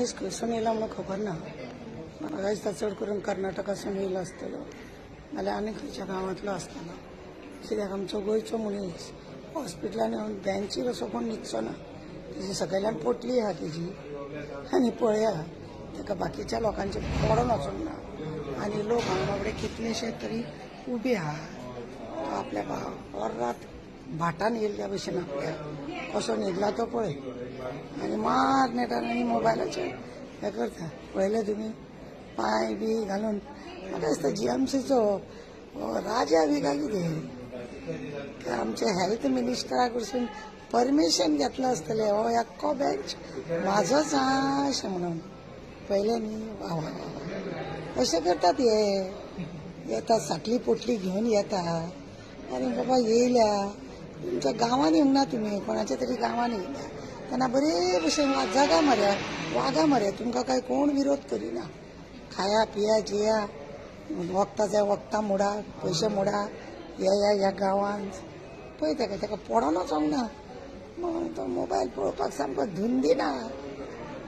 मनीस खंयसून येयला म्हणून खबर ना. म्हाका दिसता चड करून कर्नाटकासून येयलो आसतलो नाल्यार आनी खंयच्या गांवांतलो आसतलो. कित्याक आमचो गोंयचो मनीस हॉस्पिटलान येवन बेंचीर असो कोण न्हिदचो ना. तेजी सकयल्यान पोटली आहा तेजी आनी पळया ताका बाकीच्या लोकांचे पडोन वचूंक ना. आनी लोक हांगा बाबडे कितलेशे तरी उबे आहा. तो आपल्या ओर्रात भाटान येयल्ल्या भशेन आपल्या कसो न्हिदला तो पळय आनी मार नेटान आनी मोबायलाचेर हें करता. पळयलें तुमी पांय बी घालून. म्हाका दिसता जीएमसीचो राजा बी काय कितें आमच्या हेल्थ मिनिस्टरा कडसून परमिशन घेतलं आसतलें हो एक्को बेंच म्हाजोच आहा अशें म्हणून. पळयलें न्ही, वा वा वा अशें करतात हे. येतात साटली पोटली घेवन येता आनी बाबा येयल्या तुमच्या गांवान येवंक ना, तुमी कोणाच्या तरी गांवान येयल्या तेन्ना बरे भशेन जागा मरे वागा मरे, तुमकां काय कोण विरोध करिना. खाया पिया जिया, वखदां जाय वखदां मोडा, पयशे मोडा, येया ह्या गांवांत. पळय ताका ताका पडोन वचोंक ना. तो मोबायल पळोवपाक सामको धुंदी ना.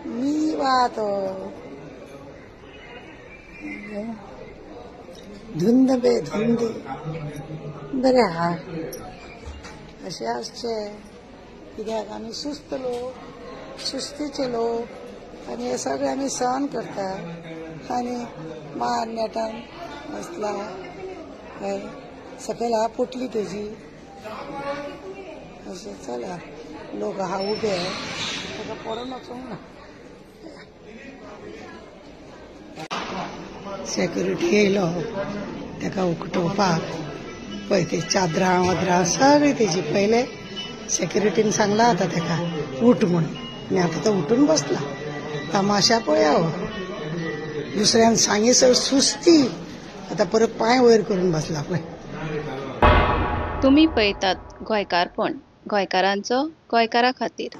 मी वा तो धुंद बे धुंदी बरें आहा. अशें आसचें कित्याक आमी सुस्त लोक, सुस्तीचे लोक आनी हे सगळे आमी सहन करता. आनी मार नेटान बसला सकयल आहा पोटली तेजी. अशें चला लोक आहा उबे ताका पडोन वचूंक ना. सेक्युरिटी येयलो ताका उकटोवपाक. पळय ते चादरां वदरां सगळी तेजी. पयले सेक्युरिटीन सांगला आतां ताका उठ म्हूण आनी आतां तो उठून बसला. तमाशा पळया हो. दुसऱ्यान सांगीसर सुस्ती आतां परत पांय वयर करून बसला पळय. तुमी पळयतात गोंयकारपण, गोंयकारांचो गोंयकारा खातीर.